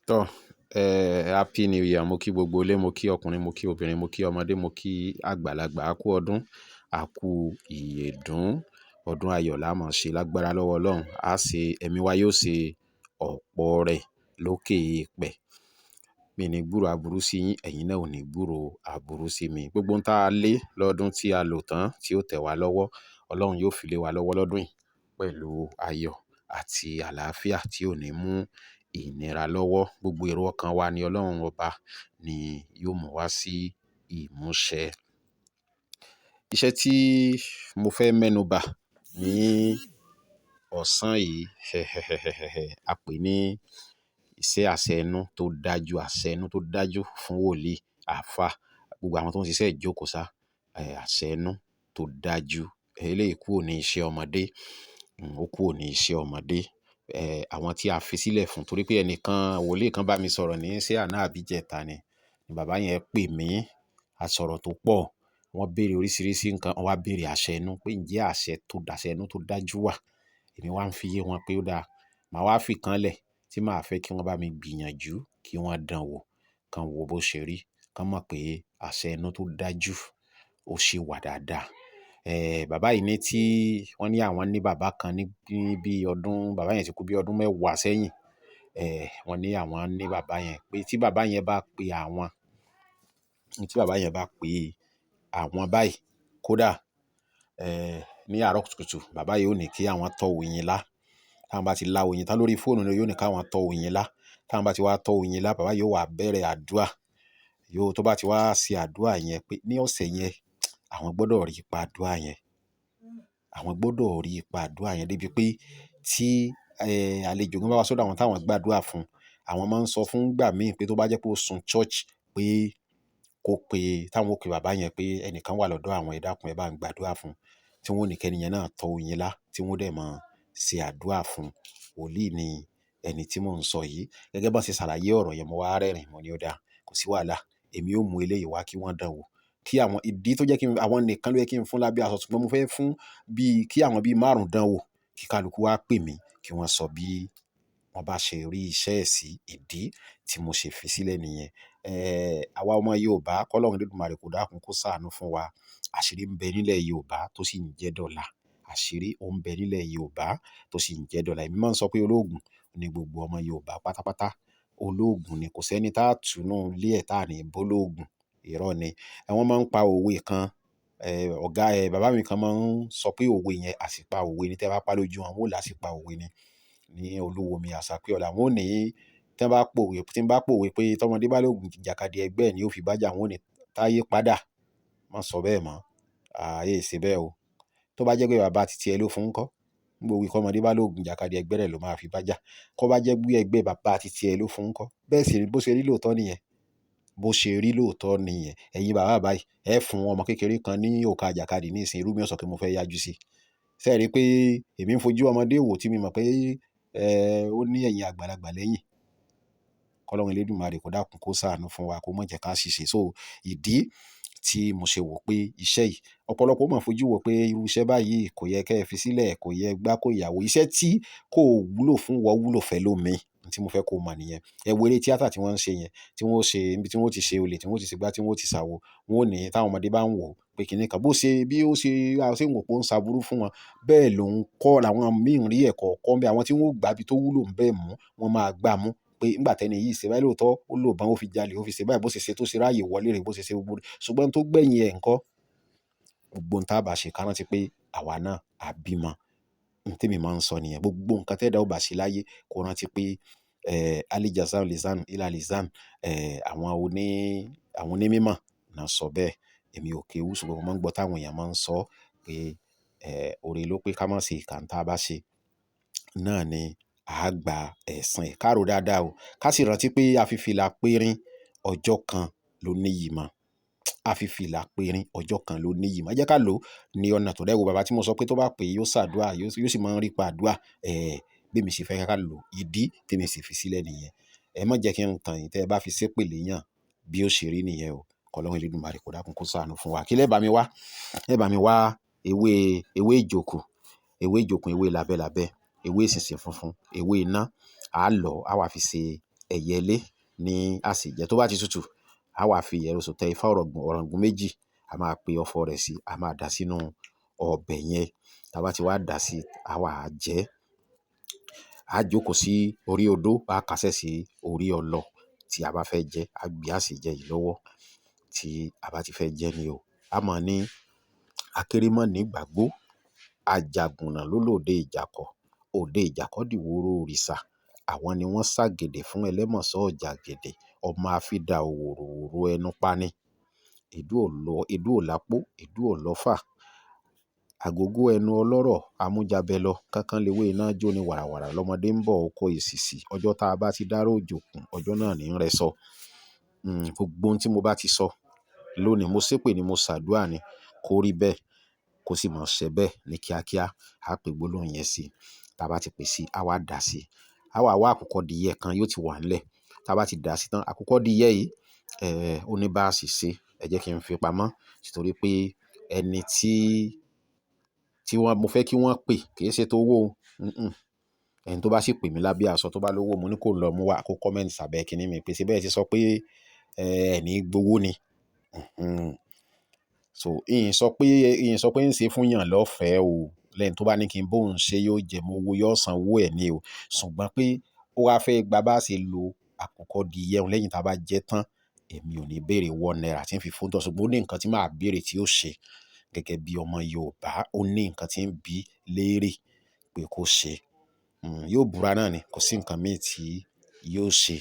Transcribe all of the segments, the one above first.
Tọ́, Happy New Year. Mo kí gbogbo ilé, mo kí ọkùnrin, mo kí obìnrin, mo kí ọmọdé, mo kí àgbàlagbà. A kú ọdún, a kú ìyèdún. Ọdún ayọ̀ la máa ṣe lágbára lọ́wọ́ Ọlọ́run. A ṣe, ẹ̀mí wa yóò ṣe ọ̀pọ̀ rẹ̀ lókè eèpẹ̀. Mi ní gbúrò aburú sí yín, ẹ̀yin náà ò ní gbúrò aburú sí mi. Gbogbo ohun táa lé lọ́dún tí a lò tán tí ó tẹ̀ wá lọ́wọ́, Ọlọ́run yóò fi lé wa lọ́wọ́ lọ́dún yìí pẹ̀lú ayọ̀ àti àlàáfíà tí ò ní mú ìnira lọ́wọ́. Gbogbo èrò ọkàn wa ní Ọlọ́run ọba ni yóò mú wá sí ìmúṣẹ. Iṣẹ́ tí mo fẹ́ mẹ́nù bà ní ọ̀sán yìí, a pè ní iṣẹ́ àṣẹ inú tó dájú, àṣẹ inú tó dájú fún wòlíì, àlfá, gbogbo àwọn tó ń ṣiṣẹ́ ìjókòó sá, àṣẹ inú tó dájú. Eléyìí kúrò ní iṣẹ́ ọmọdé, ó kúrò ní iṣẹ́ ọmọdé. Àwọn tí a fi sílẹ̀ fún, torí pé ẹnìkan, wòlíì kan bá mi sọ̀rọ̀ ní ṣé àná àbí ìjẹta ni. Bàbá yẹn pè mí, a sọ̀rọ̀ tó pọ̀. Wọ́n béèrè oríṣiríṣi nǹkan, wọ́n wá béèrè àṣẹ inú pé ǹjẹ́ àṣẹ tó, àṣẹ inú tó dájú wà. Èmi wá ń fi yé wọn pé ó dáa. Màá wá fi kan lẹ̀ tí màá fẹ́ kí wọ́n bá mi gbìyànjú kí wọ́n dán wò, kan wo bó ṣe rí, kan mọ̀ pé àṣẹ inú tó dájú ó ṣe wà dáadáa. Bàbá yìí ní tí wọ́n ní àwọn ní bàbá kan ní bí ọdún, bàbá yẹn ti kú bí ọdún mẹ́wàá sẹ́yìn. Wọ́n ní àwọn ní bàbá yẹn pé tí bàbá yẹn bá pe àwọn, tí bàbá yẹn bá pe àwọn báyìí, kódà, ní àárọ̀ kùtùkùtù, bàbá yìí ó ní kí àwọn tọ́ oyin lá. Tí àwọn bá ti lá oyin tán lórí fóònù ni yóò ní kí àwọn tọ́ oyin lá. Tí àwọn bá ti wá tọ́ oyin lá, bàbá yìí ó wá bẹ̀rẹ̀ àdúrà. Yóò tó bá ti wá ṣe àdúrà yẹn pé ní ọ̀sẹ̀ yẹn, àwọn gbọdọ̀ rí ipa àdúrà yẹn. Àwọn gbọdọ̀ rí ipa àdúrà yẹn débi pé tí, àlejò kan bá wá sọ́dọ̀ àwọn táwọn gbà àdúrà fún, àwọn máa ń sọ fún ìgbà míì pé tó bá jẹ́ pé ó sun church pé kó pe, táwọn ó pe bàbá yẹn pé ẹnìkan wà lọ́dọ̀ àwọn, ẹ dákun ẹ bá ń gba àdúrà fún. Tí wọ́n ò ní kí ẹni yẹn náà tọ́ oyin lá, tí wọ́n dẹ̀ máa ṣe àdúrà fún. Wòlíì ni ẹni tí mò ń sọ yìí. Gẹ́gẹ́ bá ṣe ṣàlàyé ọ̀rọ̀ yẹn, mo wá rẹ́rìn-ín, mo ní ó dáa, kò sí wàhálà. Èmi ó mú eléyìí wá kí wọ́n dán wò. Kí àwọn ìdí tó jẹ́ kí àwọn nìkan ló yẹ kí n fún lábẹ́ aṣọ, ṣùgbọ́n mo fẹ́ fún bí kí àwọn bí márùn-ún dán wò, kí kálukú wá pè mí kí wọ́n sọ bí wọ́n bá ṣe rí iṣẹ́ ẹ̀ sí. Ìdí tí mo ṣe fi sílẹ̀ nìyẹn. Àwa ọmọ Yorùbá, kọ́ Ọlọ́run Olódùmarè kó dákun kó ṣàánú fún wa. Àṣírí ń bẹ nílẹ̀ Yorùbá tó sì ń jẹ́ dọ́là. Àṣírí ó ń bẹ nílẹ̀ Yorùbá tó sì ń jẹ́ dọ́là. Èmi máa ń sọ pé ológun ni gbogbo ọmọ Yorùbá pátápátá. Ológun ni, kò sí ẹni táa túnú ilé ẹ̀ táa ní bó lóògùn. Irọ́ ni. Wọ́n máa ń pa òwe kan. Ọ̀gá, bàbá mi kan máa ń sọ pé òwe yẹn àsìpa òwe ni. Tí ẹ bá pa lójú wọn, wọ́n ó là sípa òwe ni. Ní olúwo mi àṣà pé ọ̀la. Wọ́n ò ní tí wọ́n bá pòwe, tí ń bá pòwe pé tọmọdé bá lóògùn ìjàkadì ẹgbẹ́ ẹ̀ ni ó fi bá jà, wọ́n ò ní táyé padà. Má sọ bẹ́ẹ̀ mọ́. Ààyè ṣe bẹ́ẹ̀ o. Tó bá jẹ́ pé bàbá titi ẹ ló fún un kọ́. Nígbà wo kí ọmọdé bá lóògùn ìjàkadì ẹgbẹ́ rẹ̀ ló máa fi bá jà. Kó bá jẹ́ pé ẹgbẹ́ bàbá titi ẹ ló fún un kọ́. Bẹ́ẹ̀ sì rí, bó ṣe rí lóòótọ́ nìyẹn. Bó ṣe rí lóòótọ́ nìyẹn. Ẹ̀yin bàbá bàbá yìí, ẹ fún ọmọ kékeré kan ní òrùka ìjàkadì ní ìsìn, irú mi ó sọ pé mo fẹ́ yájú sí. Ṣé ẹ rí pé èmi ń fojú ọmọdé wò tí mi mọ̀ pé, ó ní ẹ̀yìn àgbàlagbà lẹ́yìn. Kọ́ Ọlọ́run Elédùmarè kó dákun kó ṣàánú fún wa, kó má jẹ́ ká ṣìṣe. So ìdí tí mo ṣe wò pé iṣẹ́ yìí, ọ̀pọ̀lọpọ̀ ó máa fojú wò pé irú iṣẹ́ báyìí kò yẹ kí ẹ fi sílẹ̀, kò yẹ gbá kó ìyàwó. Iṣẹ́ tí kò wúlò fún wọ wúlò fẹ́ lómi. Ohun tí mo fẹ́ kó mọ̀ nìyẹn. Ẹ wo eré tíátà tí wọ́n ń ṣe yẹn, tí wọ́n ó ṣe, níbi tí wọ́n ó ti ṣe olè, tí wọ́n ó ti ṣe gbá, tí wọ́n ó ti ṣàwò. Wọ́n ò ní táwọn ọmọdé bá ń wò pé kíni kan bó ṣe, bí ó ṣe, a ṣe ń wò pé ó ń ṣàbúrú fún wọn. Bẹ́ẹ̀ ló ń kọ́ làwọn míì ń rí ẹ̀kọ́ kọ́ bí àwọn tí wọ́n ó gbá bí tó wúlò ń bẹ́ẹ̀ mú, wọ́n máa gbá mú pé nígbà tí ẹni yìí ṣe báyìí lóòótọ́, ó lò bá, ó fi jalè, ó fi ṣe báyìí, bó ṣe ṣe tó ṣe ráyè wọlé rẹ̀, bó ṣe ṣe gbogbo rẹ̀. Ṣùgbọ́n tó gbẹ̀yìn ẹ̀ ńkọ́, gbogbo ohun táa bá ṣe ká rántí pé àwa náà á bímọ. Ohun tí èmi máa ń sọ nìyẹn. Gbogbo nǹkan tí ẹ̀dá ò bá ṣe láyé kó rántí pé, "Al-jazā'u lizān illā lizān." Àwọn oní, àwọn oní mímọ̀ náà sọ bẹ́ẹ̀. Èmi ò kéwú ṣùgbọ́n mo máa ń gbọ́ táwọn èèyàn máa ń sọ pé, òrè ló pé ká má ṣe ìkà tí a bá ṣe. Náà ni a gba ẹ̀san ẹ̀. Ká ro dáadáa o. Ká sì rántí pé a fi fìlà pérín ọjọ́ kan ló níyì mọ́. A fi fìlà pérín ọjọ́ kan ló níyì mọ́. Ẹ jẹ́ ká lò ó ní ọ̀nà tó dẹ́. Wo bàbá tí mo sọ pé tó bá pè yóò ṣàdúrà, yóò sì máa ń rí pa àdúrà. Bí èmi ṣe fẹ́ ká lò ó, ìdí tí èmi sì fi sílẹ̀ nìyẹn. Ẹ má jẹ́ kí n tàn yín tí ẹ bá fi ṣépè léyàn bí ó ṣe rí nìyẹn o. Kọ́ Ọlọ́run Elédùmarè kó dákun kó ṣàánú fún wa. Kí lẹ bá mi wá? Ẹ bá mi wá ewé, ewé ìjókòó, ewé ìjókòó, ewé labẹ́labẹ́, ewé ìsìnsìn funfun, ewé iná. A lọ̀, a wá fi ṣe ẹyẹlé ní àsèjẹ. Tó bá ti tutù, a wá fi ìyẹ̀rọ̀sọ tẹ ifá ọ̀ràngún, ọ̀ràngún méjì, a máa pe ọ̀fọ̀ rẹ̀ sí, a máa dà sínú ọbẹ̀ yẹn. Tí a bá ti wá dà sí, a wà jẹ. A jókòó sí orí odó, a kásẹ̀ sí orí ọlọ tí a bá fẹ́ jẹ. A gbé àsèjẹ yìí lọ́wọ́ tí a bá ti fẹ́ jẹ ní o. A mọ̀ ní akéré mọ́ ní gbàgbó, àjàgùnà ló lòde ìjàkọ̀, òde ìjàkọ̀ dìwòrò òrìṣà. Àwọn ni wọ́n ságèdè fún ẹlẹ́mọ̀ṣọ́ ọ̀jàgèdè, ọmọ afídà òwòròwòro ẹnu pani. Ìdú ò lọ, ìdú ò lápó, ìdú ò lọ́fà. Agogo ẹnu ọlọ́rọ̀, amújabẹ lọ. Kánkán léwé iná jó ni wàràwàrà lọ́mọdé ń bọ̀ oko èsìsì. Ọjọ́ tá a bá ti dárò òjòkun, ọjọ́ náà ní ń rẹ sọ. Gbogbo ohun tí mo bá ti sọ lónìí, mo ṣépè ni mo ṣàdúà ni kó rí bẹ́ẹ̀, kó sì máa ṣẹ bẹ́ẹ̀ ní kíákíá. A pè gbólóhùn yẹn sí. Tí a bá ti pè sí, a wá dà sí. A wá wá àkùkọ adìyẹ kan yóò ti wà nílẹ̀. Tí a bá ti dà sí tán, àkùkọ adìyẹ yìí, ó ní bá ṣe ṣe. Ẹ jẹ́ kí n fi pamọ́ nítorí pé ẹni tí wọ́n, mo fẹ́ kí wọ́n pè kì í ṣe tó owó o. Ẹni tó bá sì pè mí lábẹ́ aṣọ tó bá lówó, mo ní kó lọ mú wá, kó comment sábẹ́ kíní mi pé ṣé bẹ́ẹ̀ tí sọ pé, ẹ ní gbowó ni. So, ìyín sọ pé ń ṣe fún yàn lọ́fẹ̀ẹ́ o. Lẹ́yìn tó bá ní kí n bó ń ṣe yóò jẹ mọ́ owó, yóò san owó ẹ̀ ní o. Ṣùgbọ́n pé ó wá fẹ́ gba bá ṣe lo àkùkọ adìyẹ lẹ́yìn tí a bá jẹ tán, èmi ò ní béèrè 1 naira tí ń fi fún tán. Ṣùgbọ́n ó ní nǹkan tí màá béèrè tí ó ṣe gẹ́gẹ́ bí ọmọ Yorùbá. Ó ní nǹkan tí ń bí léèrè pé kó ṣe. Yóò búra náà ni. Kò sí nǹkan mì tí yóò ṣe.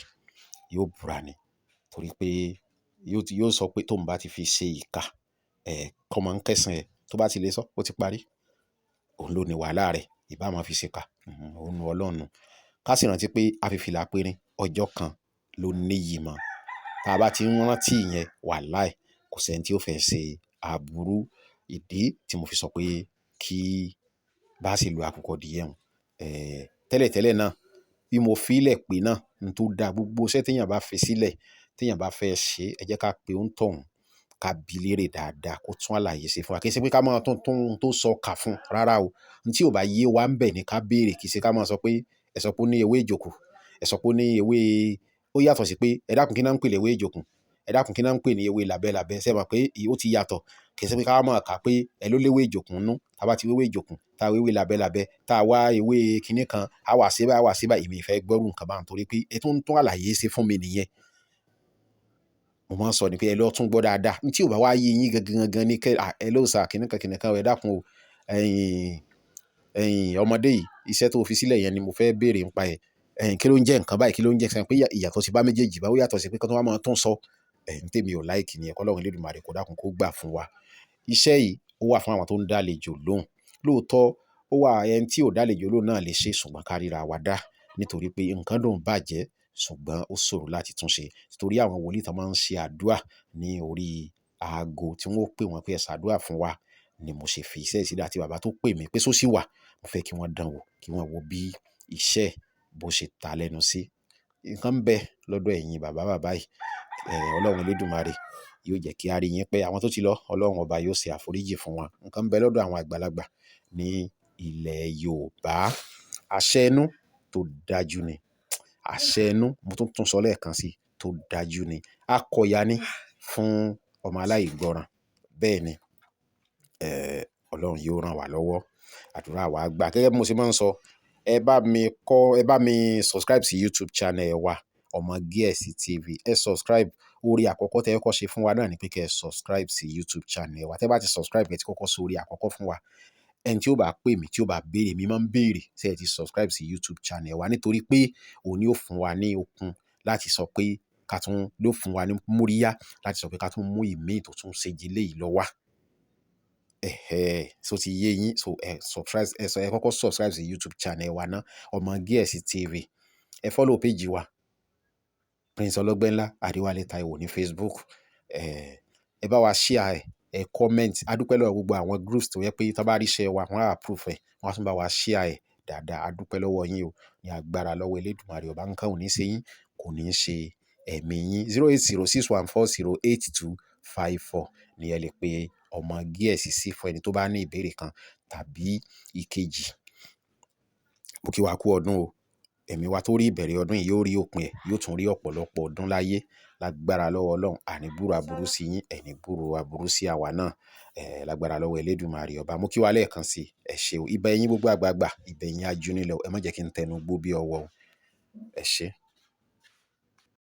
Yóò búra ni. Torí pé yóò ti, yóò sọ pé tóun bá ti fi ṣe ìkà, kọ́ máa ń kẹ́ṣàn ẹ. Tó bá ti lè sọ, ó ti parí. Òun ló ní wàhálà rẹ̀. Ìbá máa fi ṣe ìkà. Òun nu Ọlọ́run nu. Ká sì rántí pé a fi fìlà perin ọjọ́ kan ló níyì mọ́. Tí a bá ti ń rántí ìyẹn, wàláì, kò sí ẹni tí ó fẹ́ ṣe àbúrú. Ìdí tí mo fi sọ pé kí bá ṣe lo àkùkọ adìyẹ hun. Tẹ́lẹ̀tẹ́lẹ̀ náà, bí mo fi ìlẹ̀ pé náà, ohun tó da gbogbo iṣẹ́ tí èèyàn bá fi sílẹ̀, tí èèyàn bá fẹ́ ṣe, ẹ jẹ́ ká pe òun tọ̀hún, ká bi léèrè dáadáa kó tún àlàyé ṣe fún wa. Kì í ṣe pé ká máa tún tún ohun tó sọ kà fún. Rárá o. Ohun tí ò bá yé wa ń bẹ̀ ni ká béèrè. Kì í ṣe ká máa sọ pé ẹ sọ pé ó ní ewé ìjókòó, ẹ sọ pé ó ní ewé, ó yàtọ̀ sí pé ẹ dákun kí ná ń pè léwé ìjókòó, ẹ dákun kí ná ń pè ní ewé labẹ́labẹ́. Ṣé ẹ mọ̀ pé ó ti yàtọ̀? Kì í ṣe pé ká máa kà pé ẹ ló léwé ìjókòó nú. Tí a bá ti wéwé ìjókòó, tá a wéwé labẹ́labẹ́, tá a wá ewé kíní kan, a wá ṣe báyìí, a wá ṣe báyìí. Èmi ò fẹ́ gbọ́rú nǹkan báhun torí pé ẹ tún ń tún àlàyé ṣe fún mi nìyẹn. Mo máa ń sọ ni pé ẹ lọ tún gbọ́ dáadáa. Ohun tí ò bá wá yé yín gangan gan ní kẹ́, ẹ ló sà kíní kan kíní kan, ẹ dákun o. Ẹ̀yin, ẹ̀yin ọmọdé yìí, iṣẹ́ tó fi sílẹ̀ yẹn ni mo fẹ́ béèrè nípa ẹ̀. Ẹ̀yin kí ló ń jẹ́ nǹkan báyìí? Kí ló ń jẹ́? Ṣé pé ìyàtọ̀ sí bá méjèèjì bá, ó yàtọ̀ sí pé kí wọ́n máa tún sọ. Ohun tí èmi ò like nìyẹn. Kọ́lọ́run Elédùmarè kó dákun kó gbà fún wa. Iṣẹ́ yìí ó wà fún àwọn tó ń dálejò lóhùn. Lóòótọ́ ó wà ẹni tí ò dálejò lóhùn náà lè ṣe, ṣùgbọ́n ká ríra wa dá. Nítorí pé nǹkan dùn bàjẹ́, ṣùgbọ́n ó ṣòro láti tún ṣe. Nítorí àwọn wòlíì tó máa ń ṣe àdúrà ní orí aago tí wọ́n ó pè wọ́n pé ẹ ṣàdúrà fún wa ni mo ṣe fi iṣẹ́ sílẹ̀ àti bàbá tó pè mí pé só sì wà. Mo fẹ́ kí wọ́n dán wò, kí wọ́n wo bí iṣẹ́ bó ṣe ta lẹ́nu sí. Nǹkan ń bẹ lọ́dọ̀ ẹ̀yin bàbá bàbá yìí. Ọlọ́run Elédùmarè yóò jẹ́ kí a rí yín pé àwọn tó ti lọ, Ọlọ́run ọba yóò ṣe àforíjì fún wọn. Nǹkan ń bẹ lọ́dọ̀ àwọn àgbàlagbà ní ilẹ̀ Yorùbá. Àṣẹ inú tó dájú ni. Àṣẹ inú, mo tún tún sọ lẹ́ẹ̀kan sí, tó dájú ni. Akọ̀yà ni fún ọmọ aláìgbọràn. Bẹ́ẹ̀ ni, Ọlọ́run yóò rán wa lọ́wọ́. Àdúrà wa gbà. Gẹ́gẹ́ bí mo ṣe máa ń sọ, ẹ bá mi kọ́, ẹ bá mi subscribe sí YouTube channel wa, Ọmọ Gíẹ̀sì TV. Ẹ subscribe. Oore àkọ́kọ́ tí ẹ kọ́kọ́ ṣe fún wa náà ni pé kí ẹ subscribe sí YouTube channel wa. Tẹ́ bá ti subscribe, ẹ ti kọ́kọ́ ṣe oore àkọ́kọ́ fún wa. Ẹni tí ó bá pè mí, tí ó bá béèrè, mi máa ń béèrè ṣé ẹ ti subscribe sí YouTube channel wa nítorí pé òun ni ó fún wa ní okun láti sọ pé ká tún ló fún wa ní múríyá láti sọ pé ká tún mú ìmí tó tún ṣe jí léyìí lọ wá. Ẹ̀hẹ̀, so ti yé yín. So ẹ subscribe, ẹ sọ, ẹ kọ́kọ́ subscribe sí YouTube channel wa ná, Ọmọ Gíẹ̀sì TV. Ẹ follow page wa, Prince Ọlọ́gbẹ́nlá Adéwálé Táíwò ní Facebook. Ẹ bá wa share ẹ, ẹ comment. A dúpẹ́ lọ́wọ́ gbogbo àwọn groups tó jẹ́ pé tí wọ́n bá rí iṣẹ́ wa, wọ́n á approve ẹ̀, wọ́n á tún bá wa share ẹ̀ dáadáa. A dúpẹ́ lọ́wọ́ yín o. Ní agbára lọ́wọ́ Elédùmarè ọba nǹkan ò ní ṣe yín, kò ní ṣe ẹ̀mí yín. 08061408254 ni ẹ lè pe Ọmọ Gíẹ̀sì sí fún ẹni tó bá ní ìbéèrè kan tàbí ìkejì. Mo kí wa kú ọdún o. Ẹ̀mí wa tó rí ìbẹ̀rẹ̀ ọdún yìí yóò rí òpin ẹ̀, yóò tún rí ọ̀pọ̀lọpọ̀ ọdún láyé. Lágbára lọ́wọ́ Ọlọ́run, àní gbúrò aburú sí yín, ẹ̀ ní gbúrò aburú sí àwa náà. Lágbára lọ́wọ́ Elédùmarè ọba. Mo kí wa lẹ́ẹ̀kan sí. Ẹ ṣé o. Ìbà ẹ̀yin gbogbo àgbààgbà, ìbà ẹ̀yin ajúnilọ. Ẹ má jẹ́ kí n tẹnu gbó bí ọwọ́ o. Ẹ ṣé.